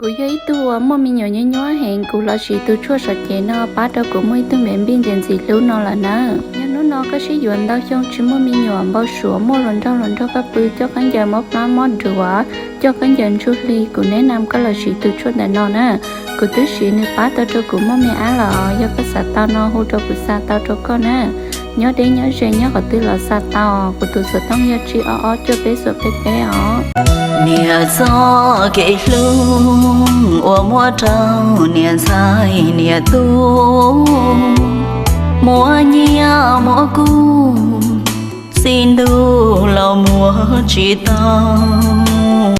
Kuv yog ib tug uas muaj me nyuam nyuaj nyuaj heev, kuv los siv tus tshuaj sov cev no pab rau kuv muaj ib tug me npij ntxim ntxim hlub no lawm na. Yog hnub no koj sib yuav ntau xyoo tsis muaj me nyuam, npau suav muaj hluas nraug hluas nraug koj pw coj khaub ncaws mob plab mob duav, coj khaub ncaws ntsuj hli, kuv nes nam koj los siv tus tshuaj ntawm no na. Kuv twb siv nws pab tau rau kuv muaj me ab lawm, yog koj xav tau no hu rau kuv xa tau rau koj na. Nyob deb nyob ze nyob qhov twg los xa tau, kuv tus xov tooj yog tsib ob ob cuaj peb xoom peb peb os. Niam txoj kev hlub uas muab rau niam ntxhais niam tub, muab nyiaj muab kub, txij ntuj los muab tsis tau.